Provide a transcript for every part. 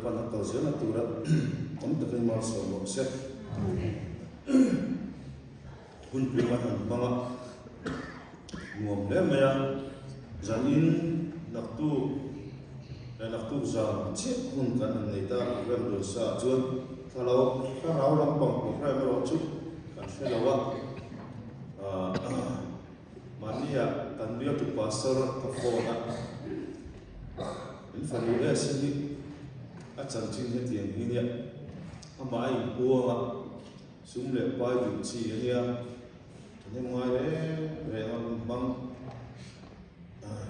Lalpan a kal zelna tura tam takin malsawm rawh se. Hunpui kan han hmang a, nuam hle mai a, zanin naktuk leh naktuk zan chiah hun kan han nei ta program dawn sa ah chuan thlarau thlarau lampang program erawh chu kan hre lo a, aah mahnia kan bialtu pastor ka phone a, in fanu S hi a chanchin hetiang hi nia amah a inpuang a. Sum leh pai duh chi a nia, thahnem ngai reng reng a hun hmang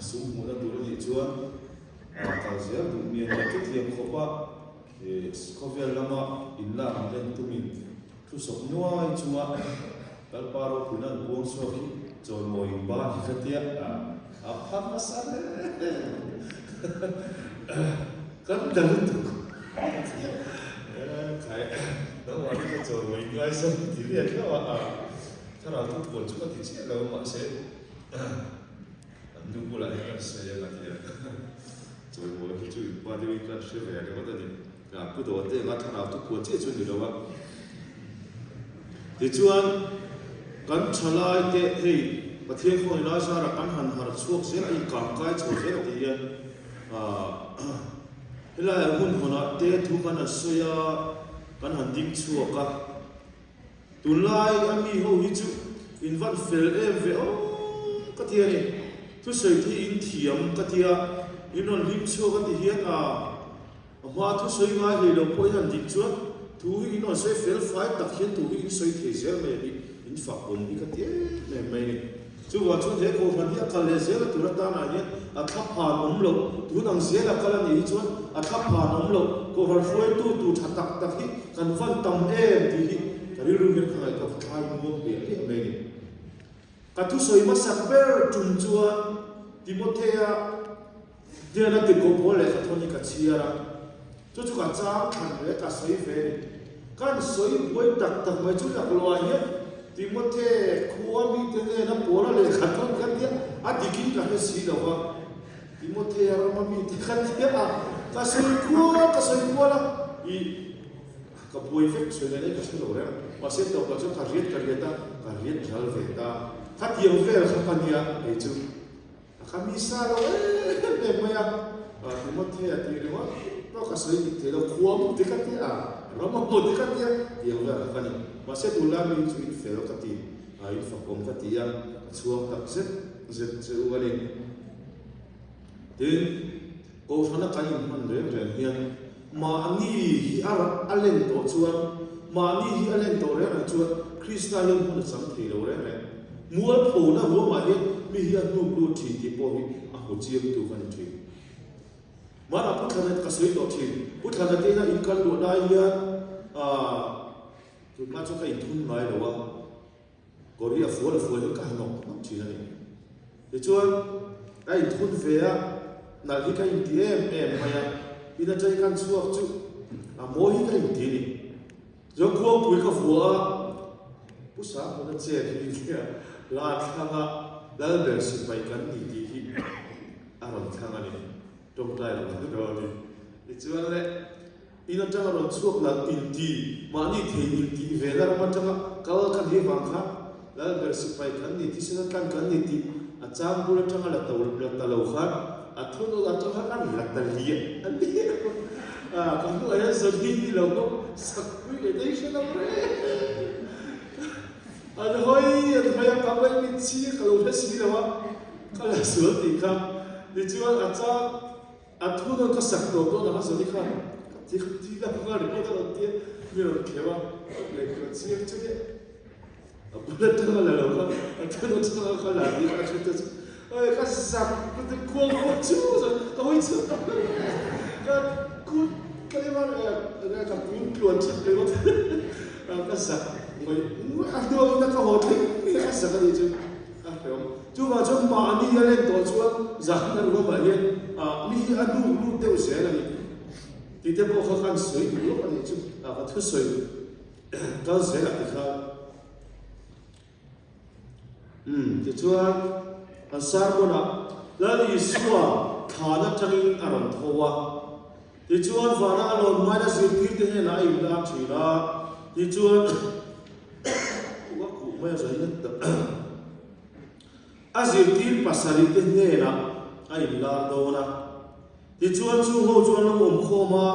sum hmuhna tur a nih chuan kal zel duh mi a nia. Chutiang khawpa khawvel lama inlak an len tumin thusawp nuai chunga Lalpa ropuina an puang chhuak hi chawimawi in ban hi ka tia a phar nasa hle. Kan ta lutuk khai nangmah hi ka chawimawi in ngaisam ti riat hlauh a, thlarau thu puan chu ka ti chiah lo mahse an nu bulah hian kan sawi a ka ti a, chawimawi hi chu in pa deuhin kan hre ve ringawt a ni. Pu Dawte anga thlarau thu puan chiah chu ni lo a. Tichuan kan thalai te hei Pathian khawngaih lai zarah kan han harh chhuak zel a, inkangkai chho zel a ti hian helaiah hun hawnah te thu kan han sawi a, kan han ding chhuak a. Tunlai a mi ho hi chu in van fel em ve aw ka ti a ni. Thusawi te hi in thiam ka ti a, in rawn hlim chhuak a ti hian a. A hma thusawi ngai hlei lo pawh hian dik chuan thu hi in rawn sawi fel fai tak hian thu hi in sawi thei zel mai a ni, in fak awm hi ka ti em em mai a ni. Chuvang chuan he kohhran hi a kal leh zel a tur atanah hian a thla phan awm loh, tun ang zel a kal a nih hi chuan a thla phan awm loh, kohhran hruaitu tur tha tak tak hi kan van tam em tih hi ka rilru hian ka ngaihtuah ka thlai muang hliah hliah mai a ni. Ka thusawi hmasak ber tum chuan Timothea Hnena tirhkoh pawl leh ka thawn hi ka chhiar a, chu chu ka chang thlan ve ka sawi ve a ni. Kan sawi buai tak tak mai chu laklawh ah hian Timothe khua mite hnena Paula lehkha thawn ka tia a dikin ka hre si lo va, Timothea rama mite ka tia a, ka sawi kual ka sawi kual a, ih ka buai vek sawi ngaih ka hre lo reng, mahse tawpah chuan ka riat ka riat a, ka riat ral ve ta, khatiang vel kha ka nia kei chu. A kha mi sa lo em em mai a, Timothea tih ringawt pawh ka sawi dik thei lo, khua maw ti ka tia, ram a maw ti ka tia, tih ang vel kha ka ni. Mahse tunlai mi chu in fel ka ti, in fakawm ka ti a, ka chhuang tak zet zet che u a ni. Tin, Kohhrana kan inhman reng reng hian mahni hi a a len tawh chuan, mahni hi a len tawh reng reng chuan Krista hian hmun a chang thei lo reng reng. Mualphona ruamah hian mi hi a hnuk lut thin tih pawh hi a hmu chiangtu ka ni thin. Hmanah Pu Thlanat ka sawi tawh thin. Pu Thlanat ina in kal luah lai hian aah tunhma chu ka inthun ngai lo a. Kawr hi a fual a fual hi ka ha nawk nawk thin a ni. Tichuan, ka inthun ve a, nalh hi ka inti em em mai a, in atangin kan chhuak chu a mawi hi ka inti a ni. Chuan khuangpui ka vua a, Pu Sangmuna chet hi nia la thlang a, Lalber sipai kan ni tih hi a rawn thlang a ni. Tawngtai lo ang dawn a ni. Tichuan le. In atanga rawn chhuak nalh inti, mahni thei intih ve na ram atanga kal ka nih vang khan Lalber sipai kan ni, thisen atlan kan ni tih a chang bul atanga la to la ta lo khan a thunawn atanga kan la ta liah a ni a, ka hnuai hian zawn hi ni lo bawk sak pui leh daih hre lo reng an hawi an hawi a ka mai mit chi ka lo hre si lo a, ka la sual tih kha tichuan a chang. A thu dawn ka sak tawp dawn ang a Zali khan ka ti ka ti la nghal ringawt a rawn ti a, mi rawn kheuh a, lehkha chiang chu nia a bul atanga la lo kha a thu dawn chhang a ka la ni kha a thu te chu oi ka sak ka ti kual kual chu zan ka hawi chhuak ta hle ka kut ka lem a ka kun tluan chhak ringawt ka sak ngawih ngawih a hnuangin a ka haw thleng ka sak a nih chu. A hlawm. Chuvang chuan mahni a len tawh chuan zahna ruamah hian mi hi a hnuk lut deuh zel a ni. Tih te pawh kha kan sawi duh lawk a nih chu. Ka thusawi kal zel ah tikhan. Umm tichuan an sermon ah Lal Isua thlan atangin a rawn tho a. Tichuan, vana a lawm hmain a zirtirte hnenah a inlar thin a, tichuan, khuh a khuh mai a zahin a zirtir pasarihte hnenah a inlar dawn a. Tichuan, chung ho chu an lo awm khawm a,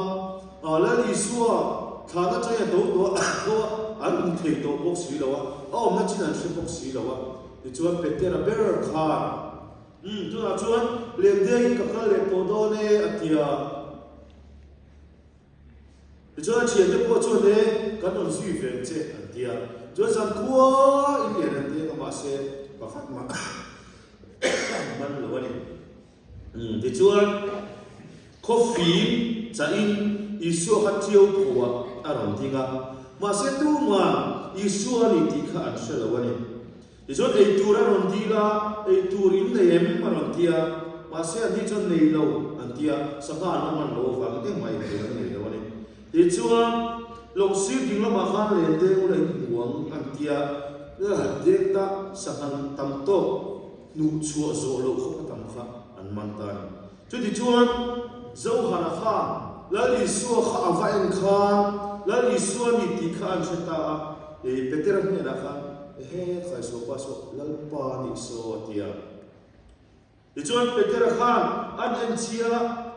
Lal Isua thlan atangin a to tawh a, tho a, an hmu thei tawh bawk si lo a, a awmna chin an hre bawk si lo a. Tichuan, Petera ber khan, Umm, tunah chuan lendengin ka kal leh tawh dawn e, a ti a. Tichuan a thiante pawh chuan e, kan rawn zui ve ang che, an ti a. Chuan zankhua in lian an deng a, mahse pakhat mah man lo a ni. Umm, tichuan khawfim chahin Isua kha ṭiau phuah a rawn ding a, mahse tuman Isua a ni tih kha an hre lo a ni. Tichuan ei tur a rawn dil a, ei tur in nei em? a rawn ti a, mahse an ni chuan nei lo an ti a, sangha an la man lo avangin engmah ei tur an nei lo a ni. Tichuan lawng sir ding lamah khan len deng ula in hmu ang an ti a, deng ta sangha tam tawk hnuh chhuah zawh loh khawp a tam kha an man ta a ni. Chutichuan, Zohana kha Lal Isua kha a va en khan Lal Isua ni tih kha an hre ta a, e, Petera hnenah khan, Ehe, Khaisuah pa saw Lalpa a nih saw, a ti a. Tichuan, Petera khan an en chhia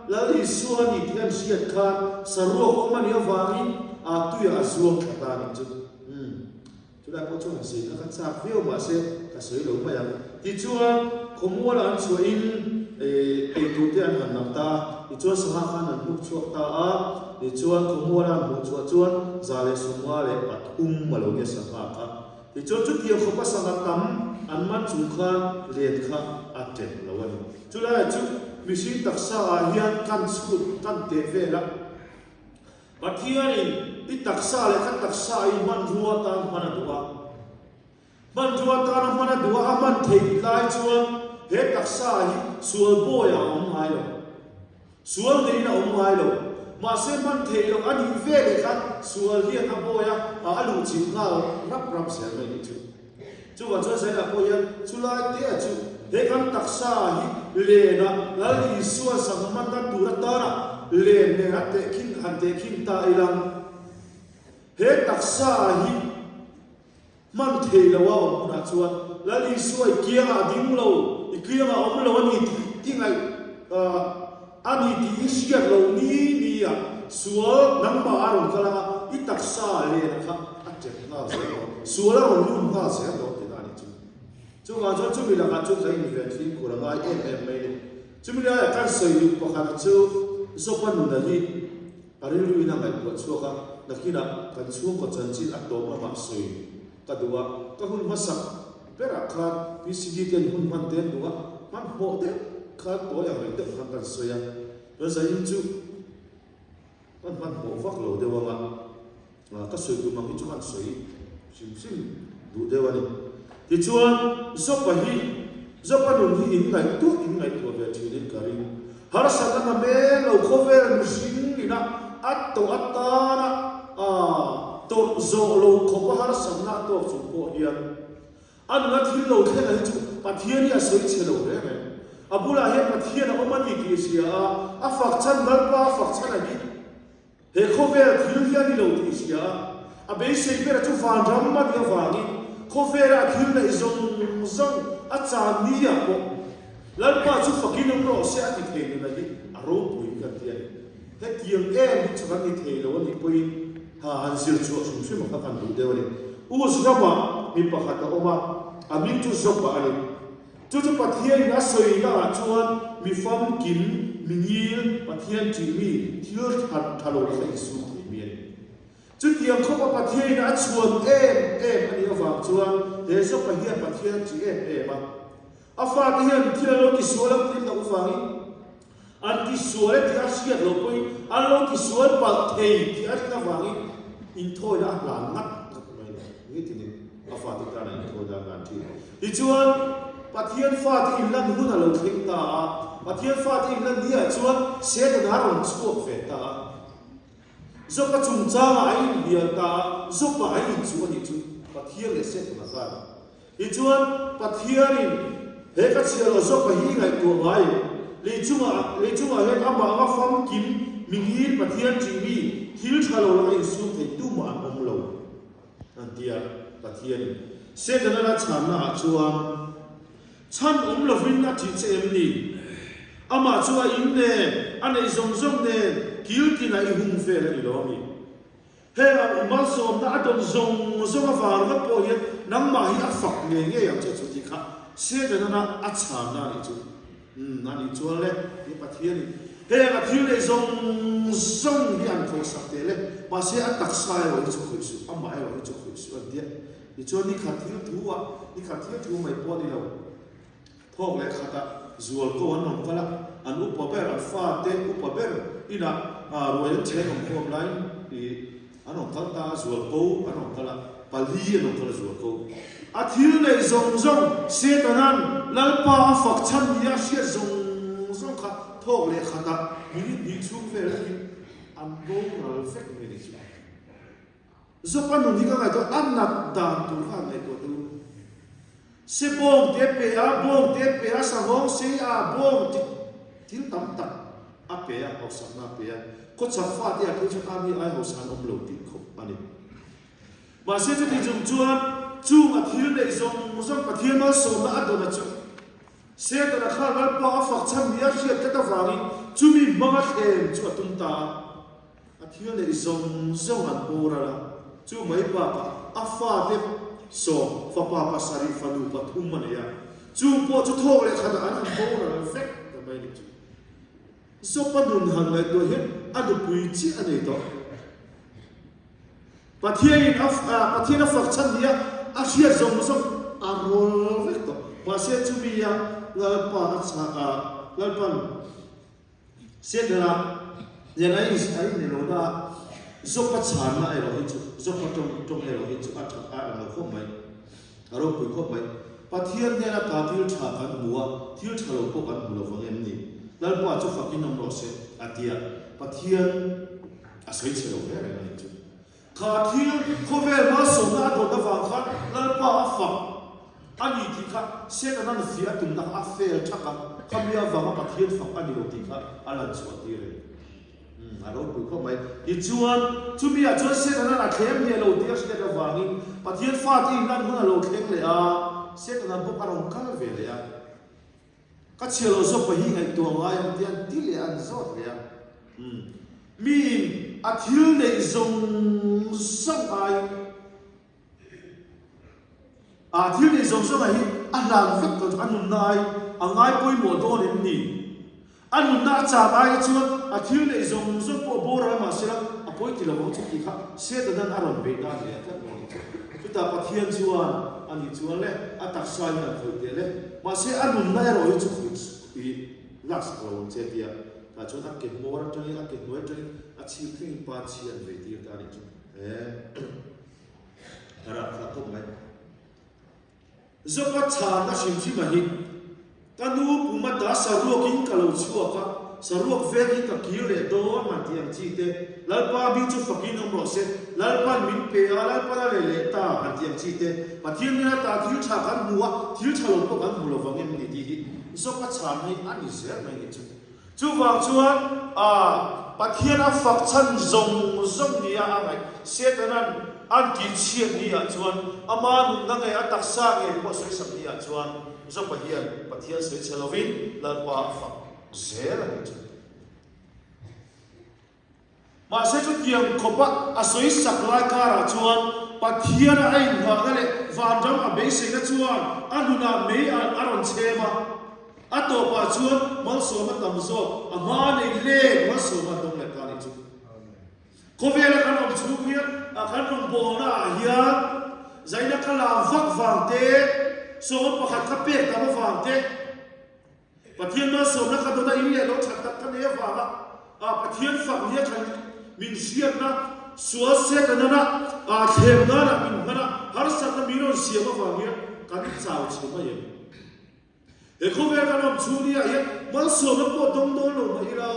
Lal Isua a ni tih an hriat khan saruak awm a nih avangin a tuiah a zuang thla ta a nih chu. Umm. Chulai pawh chuan han sawi kha ka chak viau mahse ka sawi lo mai ang. Tichuan khawmual an chhuahin eitur te an han lam ta a, tichuan sangha khan an hnuk chhuak ta a, tichuan khawmual an hmuh chhuah chuan 153 a lo nia sangha kha. Tichuan chutiang khawpa sangha tam an man chung khan len kha a ṭep lo a ni. Chulaiah chu mihring taksa ah hian kan chhut kan teh vel a. Pathianin i taksa leh ka taksa i hmanrua atan hman a duh a. Hmanrua atana hman a duh a, a hman theih lai chuan he taksa hi sual bawiah a awm ngai lo. Sual neiin a awm ngai lo. Mahse hman theih loh a nih ve leh khan sual hian a bawi a, a luhchilh nghal rap rap zel mai nih chu. Chuvang chuan Zaina pawh hian chulai te chu he kan taksa hi lena Lal Isua sangha hman dan tur atana len nen a tehkhin han tehkhin ta ilang he taksa hi hman thei lo a awm hunah chuan Lal Isua i kiangah a ding lo, i kiangah a awm lo a ni tih i ngaih a ni tih i hriat loh ni ni a sual nangmah a rawn kal anga i taksa lena kha A ṭep nghal zel dawn, sual a rawn lut nghal zel dawn tihna a nih chu. Chuvang chuan chumi lakah chuan kan inven fimkhur a ngai em em mai a ni. Chumi laiah kan sawi duh pakhat chu Zopa nuna hi a rilruin a ngaihtuah chhuak a, nakinah kan chhungkaw chanchin a tawp lamah sawi ka duh a, ka hun hmasak berah khan PCD ten hun hman te an duh a, hmanhmawh deuh khan tawi ang reng deuh khan kan sawi a, chuan zanin chu Kan hmanhmawh vak lo deuh anga ka sawi tum ang hi chu kan sawi hrim hrim duh deuh a ni. Tichuan, Zopa hi, Zopa nun hi in ngaihtuah in ngaihtuah ve thinin ka ring. Harsatna na mel lo khawvel mihring ina a tawh atana tawrh zawh lo khawpa harsatna a tawk chung pawh hian A nuna thil lo thlen a hi chu Pathian hi a sawi chhe lo reng reng. A bulah hian Pathian a awm a ni tih a hria a, a fak chhan Lalpa a fak chhan a hi he khawvel thil hi a ni lo tih a hria a. A beisei bera chu vanram a nih avangin khawvela a thil neih zawng zawng a chan ni ah pawh Lalpa chu fakin awm rawh se a ti thei nuna hi a ropui kan ti a ni. Hetiang em hi chu kan ni thei lo a nih pawhin ha han zir chhuah hrim hrim a kha kan duh deuh a ni. Uz ramah mi pakhat a awm a, a hming chu Job-a a ni. Chu chu Pathianin a sawi naah chuan mi famkim, mi ngil, Pathian ṭih mi, thil that tha lo laka insum thei mi a ni. Chutiang khawpa Pathianin a chhuan em em a nih avang chuan he Job-a hian Pathian ṭih em em a. A fate hian thil an lo tisual ang tih hlauh vangin an tisual e tih a hriat loh pawhin an lo tisual palh thei tih a rin avangin inthawina a hlan ngat ngat mai lo. Nitinin a fate tana inthawina a hlan thin. Tichuan, Pathian fate inlan hun a lo thleng ta a, Pathian fate inlan niah chuan Setana a rawn chhuak ve ta a. Job-a chungchangah a inhnial ta a, Job-a a inchuh a nih chu Pathian leh Setana khan. Tichuan, Pathianin he ka chhiar lo Job-a hi ngaihtuah ngai em? Lei chungah, lei chungah hian amah anga famkim mingir Pathian ṭih mi thil ṭha lo laka insum thei tumah an awm lo, an ti a. Pathianin Setana la chhanna ah chuan chhan awm lovin a ṭih che em ni? Amah chu a in nen, a neih zawng zawng nen kil tinah i hung vel a ni lo a mi? Heng a i malsawmna a dawn zawng zawng avang ringawt pawh hian nangmah hi a fak ngei ngei ang che chu tih kha Setana a chhanna a nih chu. Umm a nih chuan le, ti Pathianin heng a thil neih zawng zawng hi an khawihsak teh le, mahse a taksa erawh hi chu khawih suh, amah erawh hi chu khawih suh an tia. Tichuan nikhat thil thu ah, nikhat thil thu mai pawh a ni lo. Thawk leh khatah zualko an rawn kal a, an upa ber, an fate upa ber inah ruai an cheng awm khawm laiin ih an rawn kal ta a, zualko an rawn kal a, pali an rawn kal a zualko. A thil neih zawng zawng Setanan Lalpa a fak chhan nia a hriat zawng zawng kha thawk leh khatah minute hnih chhung vel akin an boral vek mai a ni chu. Zopa nun hi ka ngaihtuah a nat dan tur kha an ngaihtuah deuh. Se bawng te pe a, bawng te pe a, savawng sei a, bawng ti thil tam tak a pe a, hausakna a pe a. Khawchhak fate ah phei chuan army ai hausa an awm lo tih khawp a ni. Mahse chuti chung chuan chung a thil neih zawng zawng Pathian malsawmna a dawn a chu Setana khan Lalpa a fak chhan ni a hriat tlat avangin chumi hmanga thlem chu a tum ta a. A thil neih zawng zawng an boral a, chu mai bakah a fate sawm, fapa pasarih, fanu pathum a nei a, chung pawh chu thawk leh khatah an han boral vek ta mai ni chu. Zopa nun han ngaihtuah hian a nupui chiah a nei tawh. Pathianin a Pathian a fak chhan nia a hriat zawng zawng a rawl vek tawh. Mahse chumi a Lalpa a chhah a, Lalpan Setana nen a in a in ilo na a, Zopa chhanna erawh hi chu, Zopa tawng tawng erawh hi chu a tha a ang lo khawp mai, a ropui khawp mai. Pathian hnena ta thil tha kan hmu a, thil tha lo pawh kan hmu lo vang em ni? Lalpa chu fakin awm rawh se, a ti a, Pathian a sawi chhe lo hle reng a nih chu. Kha thil khawvel malsawmna a dawn avang khan Lalpa a fak a ni tih kha Setanan fiah a tumna kha a fail thak a, khami avanga Pathian fak a ni lo tih kha a lan chhuah tir e. Umm, a ropui khawp mai. Tichuan, chumi ah chuan Setanan a thlem leh lo tih a hriat avangin Pathian fate inlan hun a lo thleng leh a, Setana bawk a rawn kal ve leh a. Ka chhia lo zawk pahih ngaihtuah ngai ang tih an ti leh an zawt leh a. Umm. Miin a thil neih zawng zawng ai a thil neih zawng zawng ah hi a hlan vek tawh chu a nunna ai a ngai pawimawh dawn em ni? A nunna a chak ai chuan a thil neih zawng zawng pawh boral mahsela a pawi ti lo ang chu tih kha Setanan a rawn beih nan leh tlat maw ni chu. Chutah Pathian chuan a nih chuan le a taksa in an khawih teh le. Mahse a nunna erawh hi chu khawih i laksak lo ang che tia tah chuan a ke hmawr atangin a ke hnuai atangin a chhip thlengin pa chhi an vei tir ta a nih chu. A rapthlak khawp mai. Zopa chhanna hrim hrim a hi. Ka nu pum ata saruakin ka lo chhuak a, saruak vekin ka kir leh dawn han tih ang chi te, Lalpa hming chu fakin awm rawh se, Lalpan min pe a, Lalpan a leh leh ta han tih ang chi te, Pathian nen ata thil tha kan hmu a, thil tha lo pawh kan hmu lo vang em ni tih hi Zopa chhanna hi a ni zel mai ni chu. Chuvang chuan a Pathian a fak chhan zawng zawng nia a ngaih. Setanan an tihchhiat niah chuan ama nunna ngei a taksa ngei pawh sawisak niah chuan Jopa hian Pathian sawi chhe lovin Lalpa a fak zel a nih chu. Mahse chutiang khawpa a sawi sak lai karah chuan Pathian a inngahna leh vanram a beiseina chuan a nunah mei a rawn chhem a. A tawpah chuan malsawma tam zawk a hma nei let malsawma dawng leh ta a nih chu. Khawvela kan awm chhung hian a kan rawngbawlna ah hian zaina ka lam vak vang te, sawma pakhat ka pek tam avang te, Pathian malsawmna ka dawna in leh lo that tak ka nei avanga a Pathian fak nia khan min hriatna sual Setanana a thlem nana min hmana harsatna min rawn siam avang hian kan chau chhe mai em? He khawvel kan awm chhung niah hian malsawmna pawh dawng dawn lo mah ila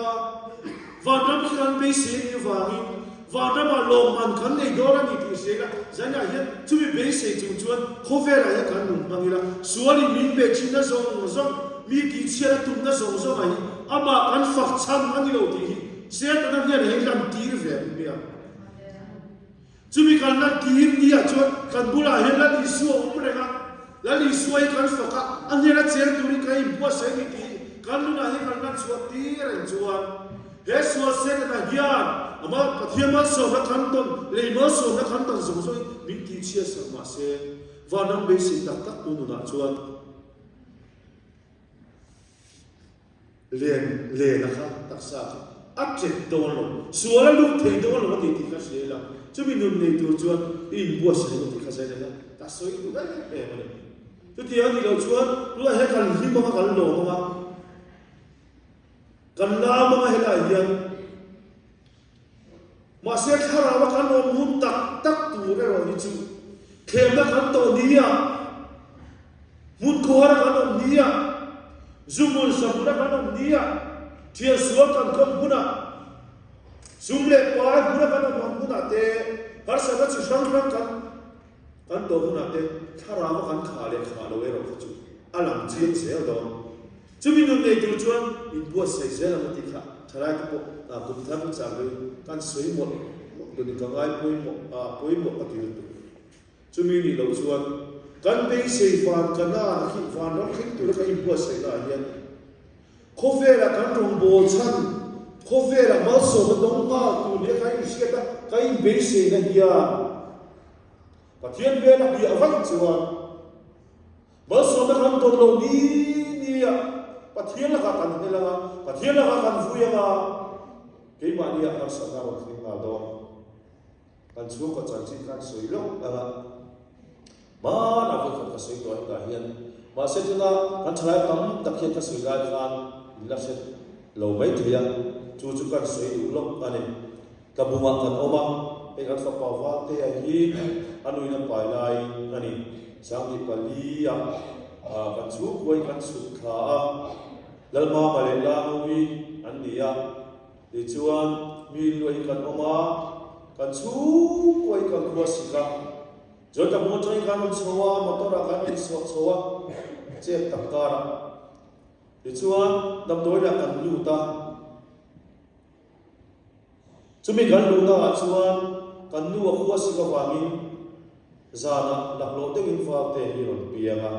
vanram khi kan beisei anih avangin Vanramah lawmman kan nei dawn a ni tih hria ila, zainah hian chumi beisei chung chuan khawvelah hian kan nun hmang ila, sualin min be thinna zawng zawng, mi tihchhiat a tumna zawng zawngah hi. Amah kan fak chhan a ni lo tih hi Setana hian hei lan tir ve ang nia. Chumi kan lan tir ni ah chuan kan bulah hian Lal Isua a awm reng a, Lal Isua hi kan fak a, a hnena cheng turin kan inbuatsaih a ni tih hi kan nunah hian kan lan chhuah tir reng chuan he sual Setana hian ama Pathian malsawmna kan tawn, lei malsawmna kan tawn zawng zawng hi min tihchhiat sak mahse vanram beisei tak tak tu nunah chuan Len Lena kha taksa kha a chet dawn lo, sual a lut thei dawn lo a ti tih kha hria ila, chumi nun nei tur chuan i inbuatsaih lo tih kha zaina kha ka sawi duh em em a ni. Chutiang a nih loh chuan tunah hian kan hlim anga kan lawm anga, kan lam anga helaiah hian Mahse thlarau a kan awm hun tak tak tur erawh hi chu thlemna kan tawh nia, hmun khuar a kan awm nia, zu hmun sa hmun a kan awm nia, thian sual kan kawm hunah, sum leh pai hmun a kan awm ang hunah te, harsatna chi hrang hrang kan kan tawh hunah te thlarau a kan khah leh khah lo erawh kha chu a lang chiang zel dawn. Chumi nun nei tur chuan inbuatsaih zel ang a tih kha thalaite pawh kum thar hmachak deuhin kan sawi mawlh mawlh dawnin ka ngai pawimawh a, pawimawh ka ti lutuk. Chumi nih loh chuan kan beisei van Kanaan khi vanram thleng tura kan inbuatsaihna ah hian khawvelah kan rawngbâwl chhan, khawvelah malsawmna dawng nghal tur nia kan inhriat a, kan inbeiseina hian Pathian hmel a biah vaih chuan Malsawmna kan tawn lo ni ni a, Pathian lakah kan hel ang a, Pathian lakah kan vui ang a, keimahni ah harsatna a rawn thleng nghal dawn. Kan chhungkaw chanchin khan sawi lawk ang a, hmanah vawikhat ka sawi tawh a hetah hian, mahse tuna kan thalai tam tak hian ka sawi lai khan in la hre lo mai thei a, chu chu kan sawi duh lawk a ni. Ka bungah kan awm a, hei kan fapa Valtea hi a nuin a pai lai a ni. Sanghnih paliah kan chhungkuain kan chhuk thla a, Lalmama leh Lanomi an ni a. Tichuan mi inluahin kan awm a, kan chhungkuain kan khua sik a. Chuan ka bung atangin kan rawn chho a, motor ah kan rawn insuak chho a, chet tak karah. Tichuan damdawiinah kan lut a. Chumi kan luhnaah chuan kan nu a khua sik avangin zanah laklawh deuhin Valte hi rawn piang a.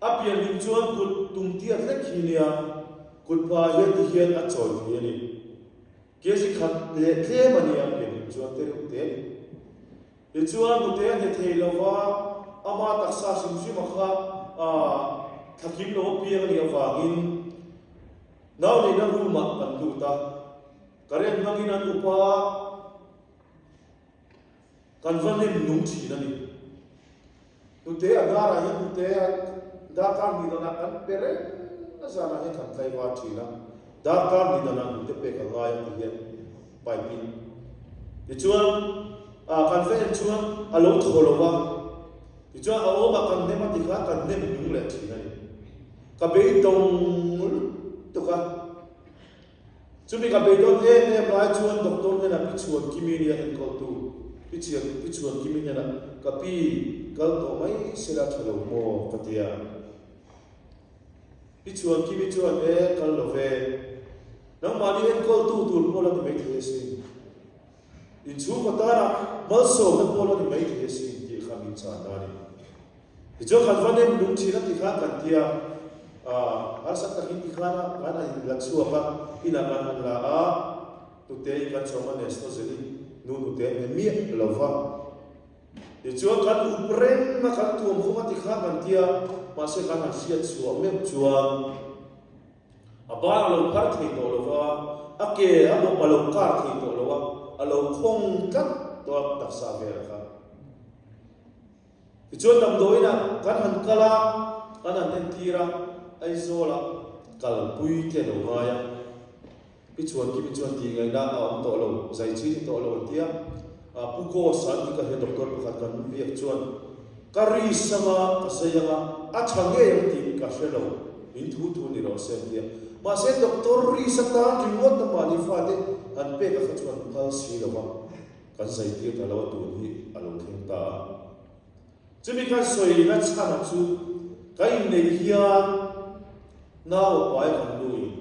A pian hlim chuan kut tum tiat hlek hi nia, kut hmaah hian ti hian a chawi thei a ni. Kg khat leh tlem a nia pian hlim chuan te reuh te a ni. Tichuan nute a hne thei lo va, ama taksa hrim hrim a kha thlakim lo a piang a nih avangin nau neihna room ah kan lut a, current hmangin an upa kan va nem nung thin a ni. Nute a darah hian nute a darkar hnih danah kan pe reng a zanah hian kan tlaivar thin a, darkar hnih danah nute pek a ngai a ti hian pipe in. Tichuan ah kan va en chuan a lo thaw lo va, tichuan a awmah kan hnem a ti khan kan hnem nung leh thin a ni. Ka beidawng lutuk a. Chumi ka beidawn em em lai chuan doctor hnenah Pi Chhuankimi nia enkawltu Pi Chian Pi Chhuankimi hnenah ka pi kal tawh mai sela tha lo maw ka ti a. Pi Chhuankimi chuan e kal lo ve, nangmahni enkawltu tur pawh la ni maithei asin, inchhungkaw tanah malsawmna pawh la ni maithei asin tih kha min chhan a ni. Tichuan kan va nem lung thin a ti khan kan ti a, harsa takin ti khan a kan han inla chhuak a, inah kan han la a, hnute in kan chhawm a Nestozeli nu hnute a hne miah lo va. Tichuan kan up reng a, kan tuam khawm a ti khan kan ti a, mahse kan han hriat chhuah meuh chuan a ban a lo phar thei tawh lo va, a ke a bawp a lo kar thei tawh lo a, a lo khawng tlat tawh a taksa velah khan. Tichuan damdawiinah kan han kal a, kan han entir a, Aizawlah kalpui te a lo ngai a. Pi Chhuankimi chuan tih ngaihna a awm tawh lo, zai chi ni tawh lo an ti a. Pu Gos an ti ka hria doctor pakhat kan biak chuan ka ri sang a, ka zai ang a, a tha ngei ang tih ka hre lo, in thu thu ni rawh se an ti a. Mahse doctor ri sa tan ringawt a mahni fate han pek a kha chuan phal si lo va. Kan zaitir ta lo a tun hi a lo thleng ta a. Chumi kan sawina chhana chu ka inneih hian. Nau a pai kan nu in.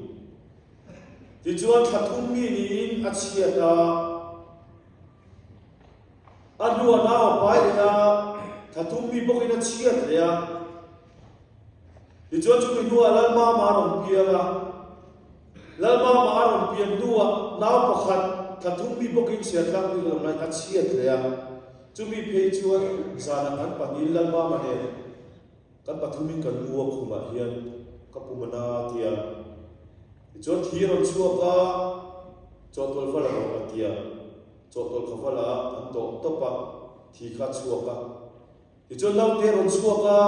Tichuan thla thum mi niin a chhiat a, a hnuah nau a pai leh a, thla thum mi bawkin a chhiat leh a. Tichuan chumi hnuah Lalmama a rawn piang a, Lalmama a rawn pian hnuah nau pakhat thla thum mi bawkin chhiat tlak bik lam laiin a chhiat leh a. Chumi phei chuan zanah kan pahnihin Lalmama nen Kan pathumin kan mu a khumah hian ka pum a na a ti a. Tichuan thi a rawn chhuak a, chawhtawlh va la rawh a ti a. Chawhtawlh kha va la a, an dawh tawp a, thi kha a chhuak a. Tichuan naute a rawn chhuak a,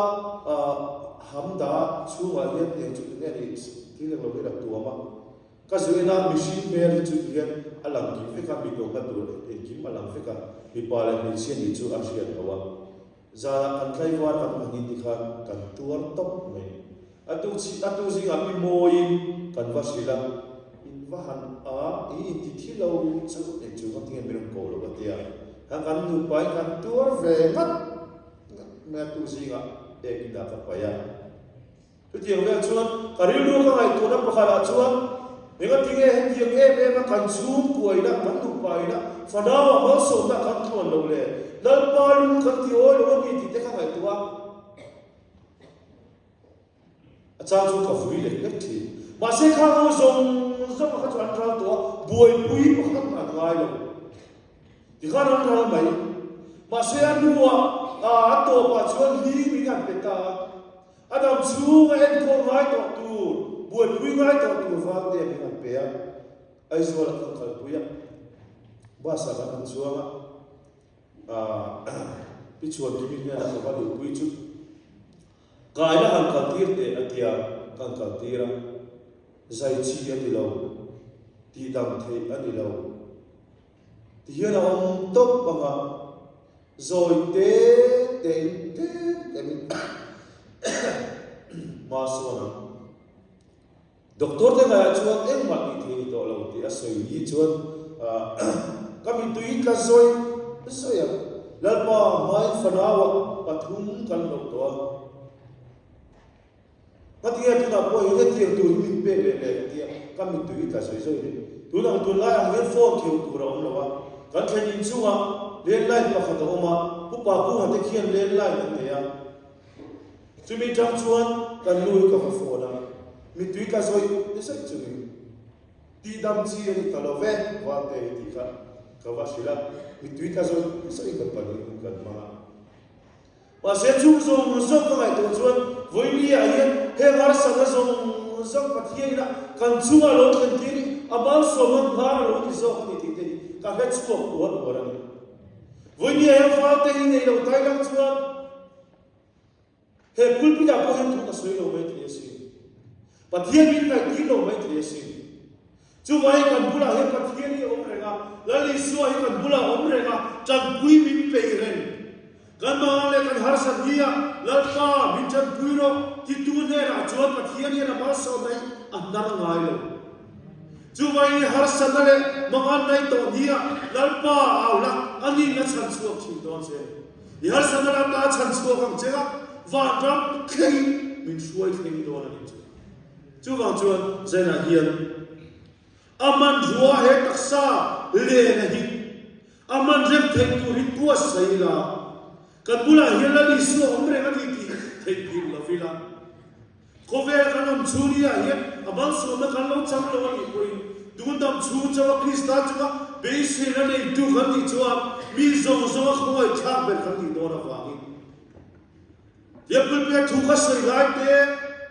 ah hamda chhungah hian eng chu eng nge ni thil englo hian a tuam a. Ka zuina mihring hmel hi chu tihian a lang kim vek a, mipa tur engkim a lang vek a, mipa leh hmeichhia nih chu a hriat loh a. Zanah kan tlaivar kan hmangin ti khan kan tuar tawp mai. A tu chhi a tu zingah pi mawiin kan va hrilh a, in va han a, i inti thi lo chu eng chu kha tinge min rawn ko lo a tia. Kha kan nupa in kan tuar ve ngat ngat mai a tu zingah ek inah ka paih a. Chutiang vel chuan ka rilru ka ngaihtuahna pakhatah chuan engatinge hetiang em em a kan chhungkuaina, kan nupaina, fanauah malsawmna kan tluan loh le, Lalpa lung kan ti awi lo a mi tih te ka ngaihtuah a. A chang chu ka vui lek lek thin. Mahse kha ho zawng zawng kha chu an ral tawh a, buaipui pakhat mah an ngai lo. Tikhan an ral mai. Mahse a hnuah a tawpah chuan hlim in an pe ta a. A dam chhung a enkawl ngai tawh tur, buaipui ngai tawh tur Valte min han pe a, Aizawl ah kan kalpui a, bus ah kan han chuang a, aah Pi Chhuankimi hnenah ka va luhpui chu kaina han kaltir teh a tia, kan kaltir a, zai chi a ni lo, tihdam theih a ni lo. Tihian a awm tawp ang a, zawi te tein tlem tlemin hma sawn ang. Doctor te ngaiah chuan engmah tih thei ni tawh lo tih a sawi ni chuan ka mittui tla zawi zawi ang. Lalpa hmain fanauah pathum kan hlauh tawh a. Ngatinge tunah pawh hian hetiang tur hi min pek leh leh ka tia, ka mittui tla zawi zawi reng. Tun ang tunlai ang hian phone kheuh tur a awm lo a, kan thlen inchungah landline pakhat a awm a, Upa Kunga te khian landline an nei a. Chumi tang chuan kan nu hi ka va phone a, mittui tla zawi zawi chungin tihdam chi a ni ta lo ve, Valte hi tih kha ka va hrilh a, mittui tla zawi zawi kan pahnihin kan hmang a. Mahse chung zawng zawng ka ngaihtuah chuan vawinia hian heng harsatna zawng zawng Pathian ina kan chunga lo thlen tir hi a malsawmna hnar a lo ni zawk a ni tih te hi ka hre chhuak uar uar a ni. Vawinia hian fate hi nei lo tai lang chuan he pulpit ah pawh hian thu ka sawi lo mai thei asin. Pathian min ngaihtir lo mai thei asin. Chuvangin kan bulah hian Pathian hi a awm reng a, Lal Isua hi kan bulah a awm reng a, tanpui min peih reng. Kan mangang leh kan harsat ni a, Lalpa min tanpui rawh titu hnenah chuan Pathian hian a malsawmna hi a hnar ngai lo. Chuvangin i harsatna leh mangan nai tawh ni a, Lalpa a au la, a nin a chhan chhuak thin dawn che. I harsatna leh ata a chhan chhuak ang che a, vanram thlengin min hruai thleng dawn a nih chu. Chuvang chuan Zainah hian a hmanrua he taksa lena hi a hman rem theih tur hi buatsaih ila, kan bulah hian Lal Isua awm reng a ni tih theihnghilh lo ila, khawvel kan awm chhung ni ah hian a malsawmna kan lo chang lo a nih pawhin tun dam chhung chauha Krista chunga beiseina neitu kan nih chuan mi zawng zawnga khawngaihthlak ber kan nih dawn avangin Pathian pulpit thu ka sawi lai te,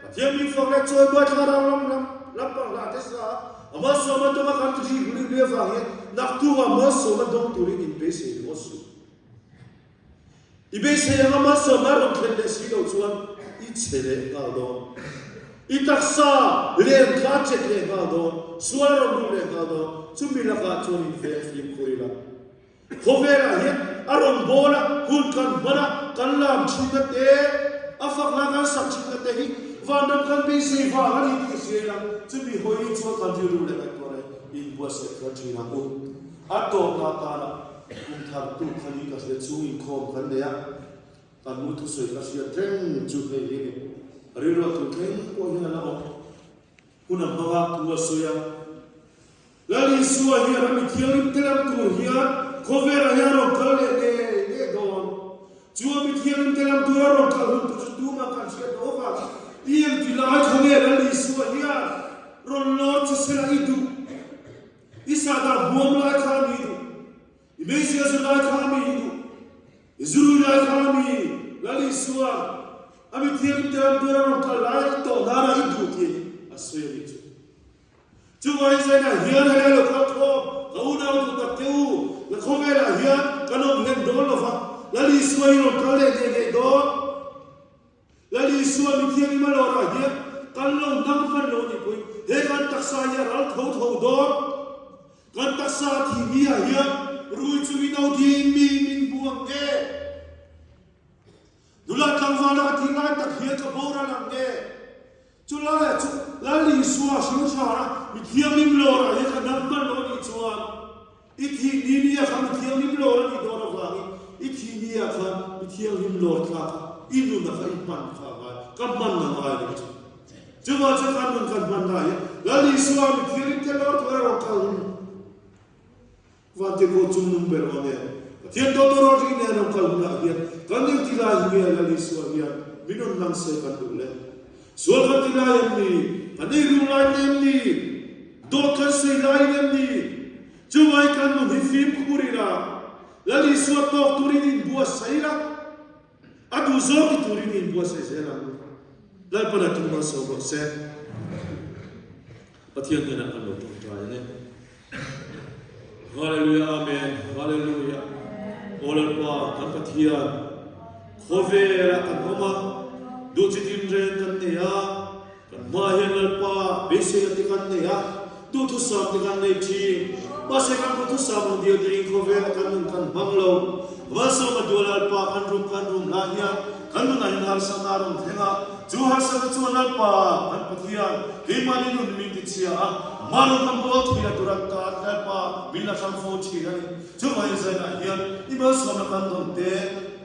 Pathian mi fak leh chawimawi thlarau lam lam lampang hlah te sa a malsawm a dawng a kan ri ri ri avang hian naktuk ah malsawm a dawng turin in beisei ringawt suh. I beisei anga malsawm a rawn thlen leh si lo chuan i che leh nghal dawn. I taksa len kha a chet leh nghal dawn, sual a rawn lut leh nghal dawn. Chumi lakah chuan in veng fimkhur ila. Khawvelah hian a rawn bawl a, hun kan hman a, kan lam thinna te, a fakna kan sak thinna te hi vanram kan beisei vang a ni tih hria ila, chumi hawi chuan kan rilru leh ngaihtuah leh inbuatsaih kher thin ang u. A tawpna atana kum thar tuk kha ni ka hria chung inkhawm kan nei a, Kan nu thusawi ka hriat reng chu hei hi a ni. Rilru a tun thleng pawh hian a la awm. Hun a hmang a, thu a sawi a. Lal Isua hian a mi thianghlim te lam tur hian khawvelah hian a rawn kal leh ngei ngei dawn. Chu a mi thianghlim te lam tur a rawn kal hun tur chu tumah kan hriat loh avang i engti lai kha nge Lal Isua hian rawn lawr che sela i duh? I sahdah hmuam lai kha a mi duh? I meizial zu lai kha a mi i duh? I zurui lai kha a mi Lal Isua'n a mi thianghlim te lam tur a rawn kal lai i tawh nana i duh tih a sawi a nih chu. Chuvangin zainah hian helai lo kal khawm ka unau duh tak te u, la khawvelah hian kan awm hlen dawn lo va, Lal Isua hi rawn kal leh ngei ngei dawn. Lal Isua mi thianghlim a lawrah hian kan lo nang hman lo nih pawhin he kan taksa hi a ral tho tho dawn. Kan taksa a thih ni ah hian rui chungin o ding mi min hmu ang nge? Nula tlangval a thih lai tak hian ka boral ang nge? Chu laiah chu Lal Isua hring hran a, mi thianghlim lawrah hian ka dam hman lo a nih chuan i thih ni ni ah khan mi thianghlim lawr a nih dawn avangin i thih ni ah khan mi thianghlim lawr thlak a i nun ah kha i hman kha a ngai, ka hman a ngai lo chu. Chuvang chuan kan nun kan hman lai hian Lal Isua mi thianghlim te lawr tur a rawn kal hun. Vantirhkoh chung nung ber aw nen, Pathian dawt aw rawt ri nen rawn kal hunah hian kan eng ti lai hi nge Lal Isua hian min rawn lang se kan duh le? Sual kan ti lai em ni? Kan ei rung lai te em ni? Dawt kan sawi laiin em ni? Chuvai kan nun hi fimkhur ila, Lal Isua tawk turin inbuatsaih ila, A duh zawng ti turin i inbuatsaih zel ang. Lalpan a tum malsawm rawh se. Pathian hnenah kan lo tawngtai ang e. Hallelujah Amen Hallelujah Aw Lalpa kan Pathian khawvelah kan awm a duh chi tinreng kan nei a Kan hmaah hian Lalpa beiseina te kan nei a, duhthusam te kan nei thin. Mahse kan duhthusam ang dial dingin khawvela kan nun kan hmang lo. Malsawma dua Lalpa kan rum kan rum lah hian kan nunah hian harsatna a rawn thleng a. Chu harsatna chuan Lalpa kan Pathian keimahni nun min tichhia a, amah rawn kan bawl theihna tur atan Lalpa min la hrang fo thin a ni. Chuvangin zainah hian i malsawmna kan dawn te,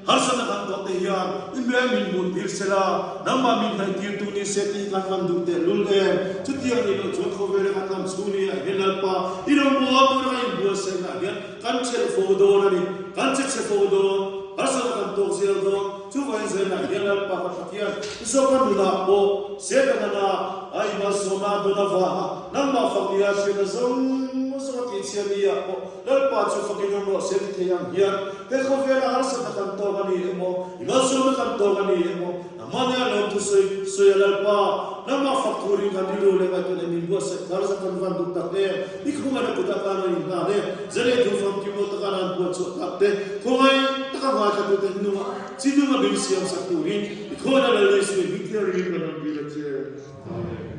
Harsatna kan tawh te hian i hmel min hmuh tir se la, nangmah min hnaih tir tu ni se tih kan van duh teh lul em? Chutiang nih loh chuan khawvela kan dam chhung ni ah hian Lalpa i rawngbâwl tura kan inbuatsaihna ah hian kan chelh fo dawn a ni, kan che chhe fo dawn, harsatna kan tawk zel dawn. Chuvangin zainah hian Lalpa kan Pathian i zawka nunah pawh Setana a i malsawmna a dawn avanga nangmah fak nia hriatna zawng zawng a tihchhia ni ah pawh Lalpa chu fakin awm rawh se ti thei ang hian he khawvela harsatna kan tawk a ni emaw, i malsawmna kan tawk a ni emaw, nangmahnia lawmthu sawi sawi a Lalpa, nangmah fak turin kan rilru leh ngaihtuah leh min buatsaih thar zat kan van duh tak em, i khawngaihna kutah kan rawn inhlan e, zalei thu famkim lo taka nan buat chhuah tak te, khawngaih taka ngaithlatute hnungah chi nunga min siamsak turin i khawngaihna Lal Isua i hming thianghlim kan rawn dil a che. Amen.